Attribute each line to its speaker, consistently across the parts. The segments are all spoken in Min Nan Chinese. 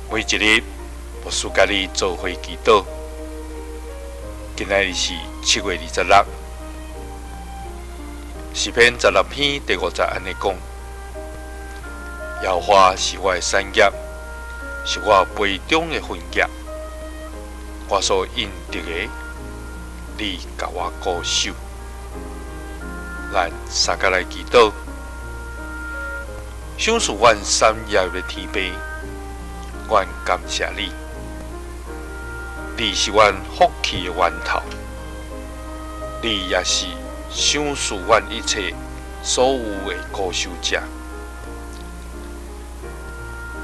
Speaker 1: 每一日，牧師佮你做伙祈禱。今仔日是7月26，詩篇十六篇第五節按呢講：耶和華是我的產業，是我杯中的分業，我所應得的，你共我顧守。咱三共來祈禱，賞賜阮產業的天父，阮感謝你，你是阮福氣的源頭，你也是賞賜阮一切所有的顧守者。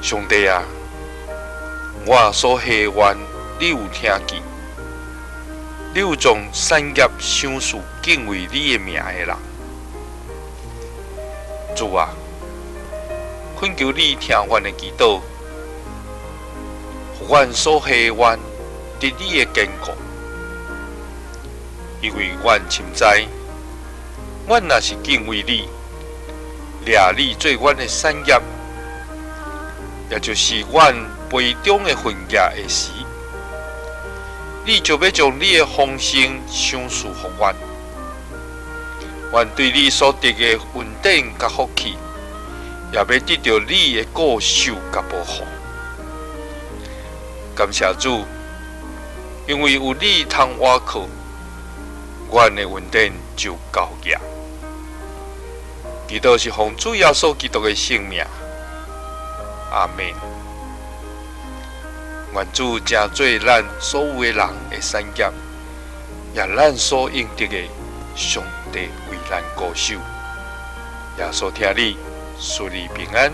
Speaker 1: 上帝啊，我所許願，你有聽見，你有將產業賞賜敬畏你的名的人。主啊，懇求你聽阮的祈禱，予阮所許願得你的堅固，因為阮深知，阮若是敬畏你，掠你做阮的產業，也就是阮杯中的分業的時，你就欲將你的豐盛賞賜予阮。阮對你所得的恩典佮福氣，也欲得著你的顧守佮保護。感謝主，因為有你通倚靠，阮的恩典就夠額。祈禱是奉主耶穌基督的聖名，阿們。願主成做咱所有的人的產業，也咱所應得的，上帝為咱顧守。耶穌疼你，賜你平安。